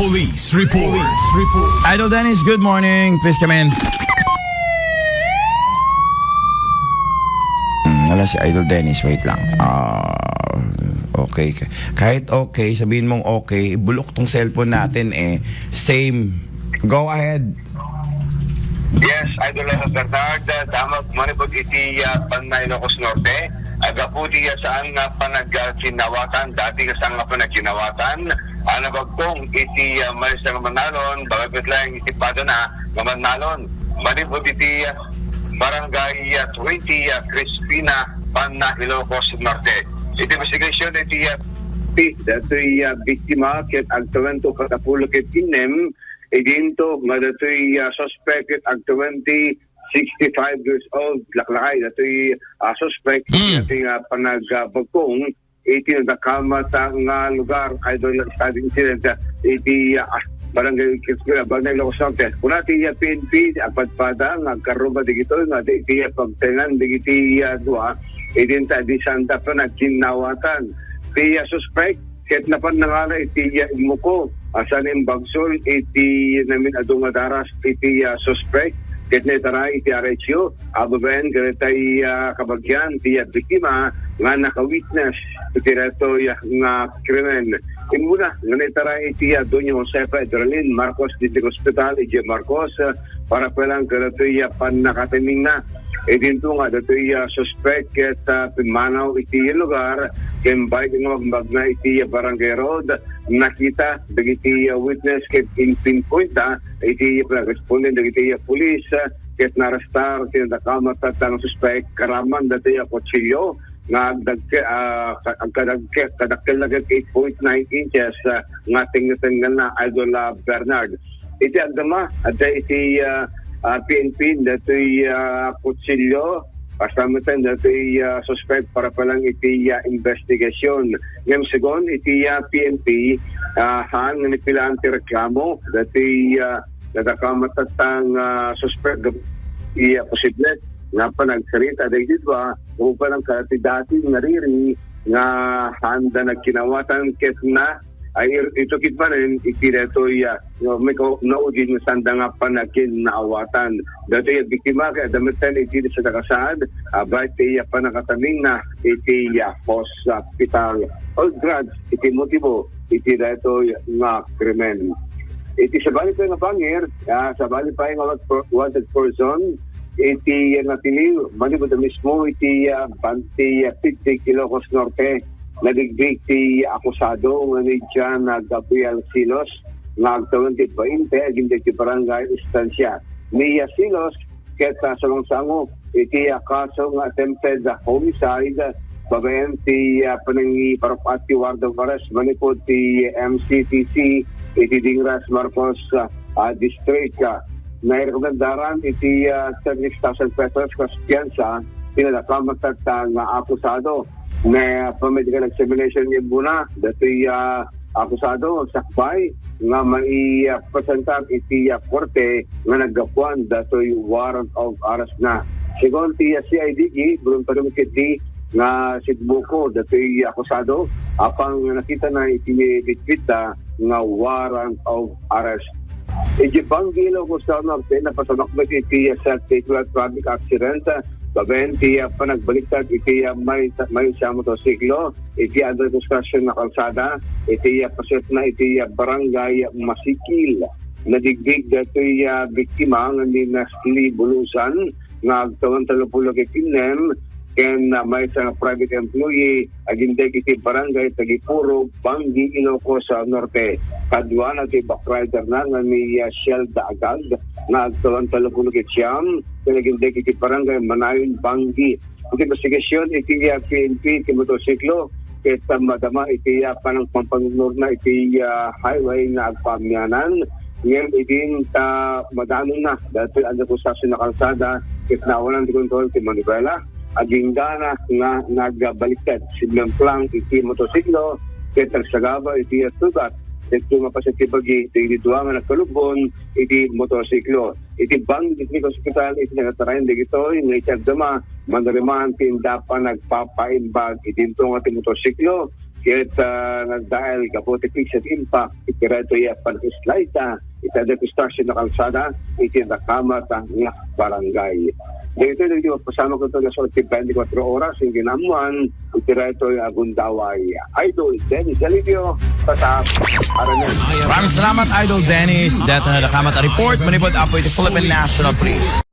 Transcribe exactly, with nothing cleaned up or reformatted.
Police report. Idol Dennis, good morning. Please come in. Hmm, wala si Idol Dennis. Wait lang. Ah, okay. Kahit okay, sabihin mong okay, bulok tong cellphone natin eh. Same. Go ahead. Yes, Idol Bernard, ah, damag manipod iti ah, Panay Ilocos Norte. Agapu ti ah, saan nga panagkinawatan, dati nga saan nga panagkinawatan, ah, nabagtong iti ah, maysa nga mannalon, bagat met laeng iti padana nga mannalon. Manipod iti ah, Barangay ah, twenty, ah, Crispina, Panay Ilocos Norte. Iti investigasyon iti ah, datoy ah, biktima ket agtawen to kadapulo ket innem, idinto nga datoy ah, suspect ket agtawen ti sixty-five years old, laklakay datoy ah, suspect. Mm. Datoy nga panagabagkong iti nadakamat ah, nga lugar, Idol, study incident ah, iti ah, Barangay Quezon, Barangay Ilocos Norte. Kuna ti ah, P N P, agpadpada nga agkarruma digitoy nga di iti ah, pagtengan digiti ah, dua, idinta di sanda panagkinnawatan. Ti ah, suspect, ket napan nangala iti ah, immuko, a saan imbagsol iti namin-adu nga daras iti ah, suspect, ket naitaray iti R H U, a babaen kadagitay ah, kabagian ti ah, biktima nga naka-witness iti daytoy ah, nga krimen. Immuna nga naitaray iti ah, Doña Josefa Edralin Marcos District Hospital, idiay Marcos, ah, para pay laeng kadatoy ah, pannakatimingna. Idinto nga datoy ah, suspect ket ah, pimmanaw iti lugar ken baket nga magmagna iti ah, barangay road, nakita dagiti ah, witness ket in-pinpointta iti panagresponden dagiti ah, pulis, ah, ket naarestar ti nadakamat tatta nga suspect, karaman datoy ah, kutsilio nga agdagke-, ah, ka-, agkadagke-, kadakkelna ket eight point nine inches, ah, nga tengngetengngelna, Idol ah, Bernard. Iti agdama, adda iti ah, ah, P N P datoy ah, kutsilio, kasta met datoy ah, suspect para pay laeng iti ah, investigasyon. Ngem segun iti ah, P N P, ah, saan nga napilan ti reklamo datoy ah, nadakamat tatta nga suspect, iya posible nga panagsarita dagiti dua, o pay laeng kadati dati nga riri nga saanda nagkinnawatan ket na, ay, ir-, itukid manen iti daytoy ah, no, may ko-, naudin nga sanda nga panaginnaawatan. Daytoy ah, biktima ket adda metten iti sadakasaad, ah, baket ti ah, pannakatimingna iti ah, hospital. All drugs iti motibo iti daytoy nga krimen. Iti sabali pay nga bangir, ah, sabali pay nga wanted per-, wanted person, iti ah, natiliw manipud mismo iti ah, ban-, ti ah, Piddig, Ilocos Norte. Nabigbigen ti akusado nga ni John ah, Gabriel Silos nga agtawen ti bainte agingga iti barangay Estancia. Ni ah, Silos ket ah, sumangsango iti ah, kaso nga attempted homicide babaen ti ah, panangiparuk-at ti warrant of arrest manipud ti M C T C iti Dingras, Marcos ah, ah, District. Ah, nairekomendaran iti ah, thirty-six thousand pesos kas piyansa ti nadakamat tatta nga akusado. May pa-medical examination imbuna datoy ah, akusado sakbay nga maipresentar iti ah, korte nga naggapuan datoy warrant of arrest na. Segun ti ah, C I D G, bulong pa rin ket di nga sidbuko datoy akusado, apang nakitana iti bitbit da nga warrant of arrest. Iti Banggi, Ilocos Norte, napasamak met iti ah, vehicular traffic accident, ah, babaen ti ah, panagbaliktad iti ah, may, maysa a motorsiklo iti under construction nga kalsada iti ah, paset na iti ah, Barangay Masikil. Nabigbigen datoy ah, biktima nga ni Nasli Bulusan nga agtawen tallopulo ket innem ken ah, maysa nga private employee agingga iti Barangay Tagipuro, Banggi, Ilocos ah, Norte. Kaduana ti backrider na nga ni ah, Shelda Agag nga agtawen tallopulo ket siam ken agingga iti Barangay Manayon, Banggi. Iti investigasyon iti ah, P N P ti motorsiklo ket ah, madama iti ah, panangpampanunor na iti ah, highway nga agpaamianan. Ngem idin ta madano na datoy under construction nga kalsada ket naawanan ti kontrol ti manibela. Aginggana nga nagbaliktad simmemplang iti motorsiklo ket nagsagaba iti ah, sugat. Dagitoy mapaset ti bagi dagiti dua nga nagkalubbon iti motorsiklo. Iti Banggi District Hospital iti nagatarayan dagitoy nga iti agdama, manarimaan ti inda panagpapaimbag. Idinto nga ti motorsiklo Ket, ah, nagdael gapu ti pixed impact iti daytoy a pag-slide, ah, iti construction a kalsada iti nakamat, ah, nga barangay. Daytoy dagiti mapasamak iti nasayaat ti twenty-four oras nga naammuan iti daytoy a gundaway. Idol Dennis Alivio, Tatak, Araneta. Maraming salamat, Idol Dennis. Daytoy a nakamat a report manipud Apo iti Philippine National Police.